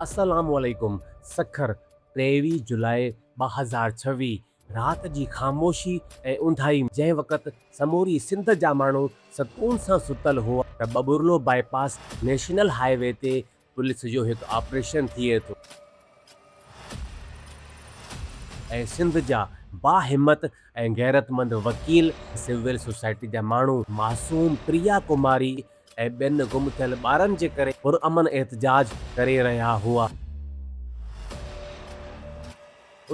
السلام عليڪم سکر، 23 جولاء 2026 رات جي خاموشي ۽ اونداهي جنهن وقت سموري سنڌ جا ماڻهو سڪون سان ستل هئا ته Babarlo bypass national highway تي پوليس جو هڪ آپريشن ٿئي ٿو ۽ سنڌ جا باهمت ۽ غيرتمند وڪيل، سول سوسائٽي جا ماڻهو معصوم پريا ڪماري ۽ ٻين گم ٿيل ٻارن جي ڪري پرامن احتجاج ڪري رهيا هئا.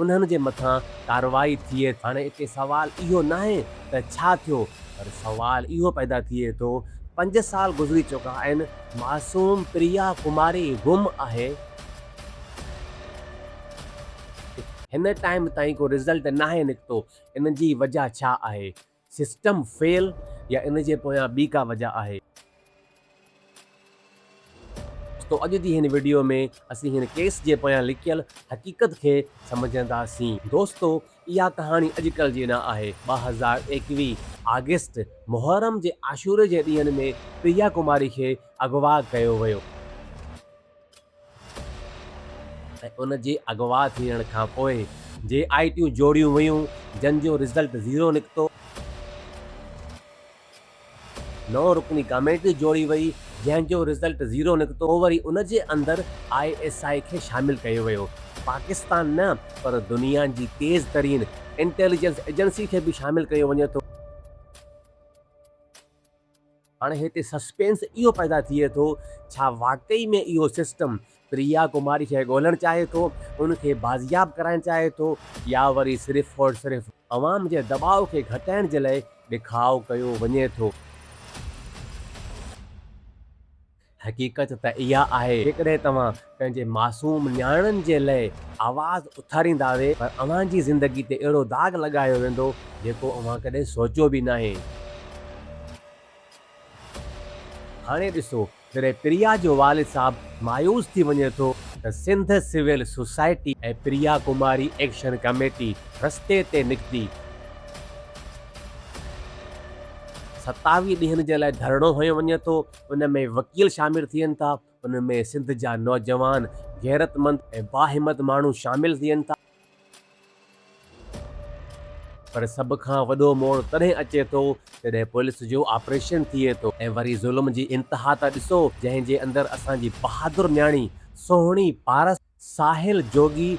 انهن جي مٿان ڪارروائي ٿئي. هاڻي اتي سوال اهو ناهي ته ڇا ٿيو پر سوال اهو پيدا ٿئي ٿو پنج سال گذري چڪا آهن معصوم پريا ڪماري گم آهي، هن ٽائيم تائين ڪو رزلٽ ناهي نڪتو ان جي وجه ڇا آهي؟ سسٽم فيل يا ان جي پويان ٻي ڪا وجه آهي؟ دوستو اڄ جي هن وڊيو ۾ اسين هن ڪيس جي پويان لڪيل حقيقت کي سمجهنداسين. دوستو اها ڪهاڻي اڄڪلهه جي نه آهي 2021 آگسٽ محرم جي عاشوري جي ڏينهن ۾ پريا ڪماري کي اغوا ڪيو ويو. ۽ ان جي اغوا ٿيڻ کان پوء جي آء ٽيون جوڙيون ويون جن جو رزلٽ زيرو نڪتو. نو رڪني ڪاميٽي جوڙي وئي جنهن جو رزلٽ زيرو نڪتو پوء وري ان جي اندر I S I کي شامل ڪيو ويو. پاڪستان نه پر دنيا جي تيز ترين انٽيليجنس ايجنسي کي به شامل ڪيو وڃي ٿو. هاڻي هتي سسپينس اهو پيدا ٿئي ٿو ڇا واقعي ۾ اهو سسٽم پريا ڪماري کي ڳولڻ چاهي ٿو، ان کي بازياب ڪرائڻ چاهي ٿو يا وري صرف اور صرف عوام جي دٻاء کي گهٽائڻ جي لاء ڏکاء ڪيو وڃي ٿو. حقيقت ته اها آهي جيڪڏهن توهان پنهنجي معصوم نياڻين جي لئه آواز اٿاريندا وي پر اوهان جي زندگي تي اهڙو داغ لڳايو ويندو جيڪو اوهان ڪڏهن سوچيو به ناهي. هاڻي ڏسو جڏهن پريا جو والد صاحب مايوس ٿي وڃي ٿو ته Sindh civil society ۽ Priya Kumari action committee رستي تي نڪتي 27 ڏينهن جي لاء ڌرڻو هنيو وڃي ٿو. ان ۾ وڪيل شامل ٿين ٿا، ان ۾ سنڌ جا نوجوان، غيرتمند ۽ باهمت ماڻهو شامل ٿين ٿا. پر سڀ کان وڏو موڙ تڏهن اچي ٿو، جڏهن پوليس جو آپريشن ٿئي ٿو ۽ وري ظلم جي انتها ته ڏسو، جنهن جي اندر اسان جي بهادر نياڻي سهڻي پارس، ساحل جوڳي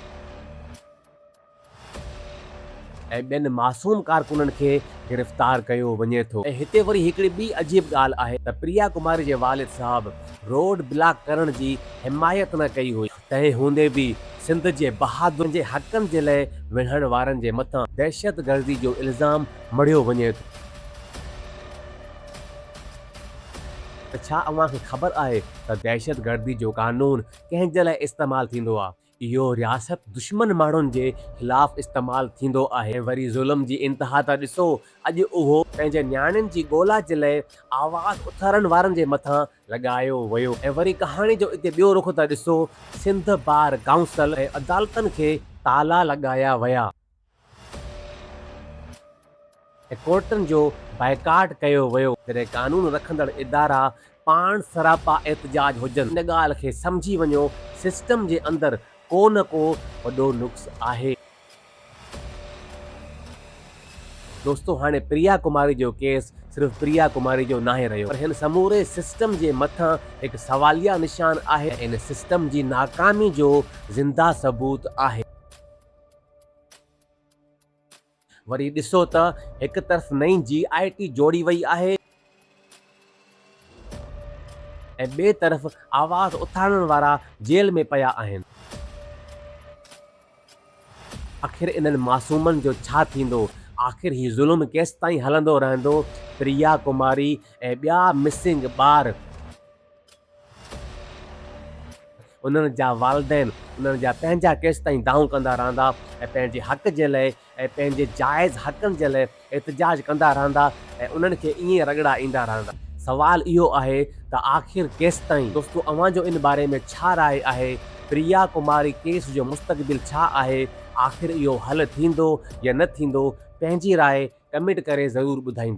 ۽ ٻين معصوم ڪارڪنن کي گرفتار ڪيو وڃي ٿو ۽ هتي وري هڪڙي ٻي عجيب ڳالهه آهي ته پريا ڪماري جي والد صاحب روڊ بلاڪ ڪرڻ جي حمايت نه ڪئي هئي تنهن هوندي به سنڌ جي بهادرن جي حقن جي لئه وڙهڻ وارن جي مٿان دهشتگردي جو الزام مڙهيو وڃي ٿو. ته ڇا اوهان کي خبر آهي ته دهشتگردي جو قانون ڪنهن جي لاء استعمال ٿيندو آ؟ اهو رياست دشمن ماڻهن جي خلاف استعمال ٿيندو آهي. وري ظلم جي انتها ته ڏسو، اڄ اهو پنهنجي نياڻين جي ڳولا جي لئه آواز اٿارڻ وارن جي مٿان لڳايو ويو. ۽ وري ڪهاڻي جو اتي ٻيو رخ ته ڏسو، سنڌ بار ڪائونسل ۽ عدالتن کي تالا لڳايا ويا. ۽ ڪورٽن جو بائيڪاٽ ڪيو ويو. جڏهن قانون رکندڙ ادارا پاڻ سراپا احتجاج هجن ان ڳالهه کي سمجهي وڃو سسٽم جي اندر ڪو نه ڪو وڏو نقص آهي. دوستو هاڻي پريا ڪماري جو ڪيس صرف پريا ڪماري جو ناهي رهيو پر هن سموري سسٽم جي مٿان هڪ سواليه نشان آهي ۽ ان سسٽم جي ناڪامي جو زنده ثبوت آهي. وري ڏسو ته هڪ طرف نئين جي آء ٽي جوڙي وئي آهي ۽ ٻئي طرف آواز اٿارڻ وارا جيل ۾ پيا آهن. آخر انهن معصومن جو ڇا ٿيندو؟ آخر هي ظلم ڪيستائين هلندو رهندو؟ پريا ڪماري ۽ ٻيا مسنگ ٻار. انهن جا والدين انهن جا پنهنجا ڪيستائين دانهون ڪندا رهندا ۽ پنهنجي حق جي لئه ۽ پنهنجي جائز حقن جي لئه احتجاج ڪندا رهندا ۽ انهن کي ائين رڳڙا ايندا رهندا. سوال اهو آهي ته آخر ڪيستائين؟ دوستو اوهان جو ان باري ۾ ڇا راء آهي؟ پريا ڪماري ڪيس جو مستقبل ڇا آهي؟ آخر اهو حل ٿيندو يا نه ٿيندو؟ پنهنجي راء ڪمينٽ ڪري ضرور ٻڌائيندا.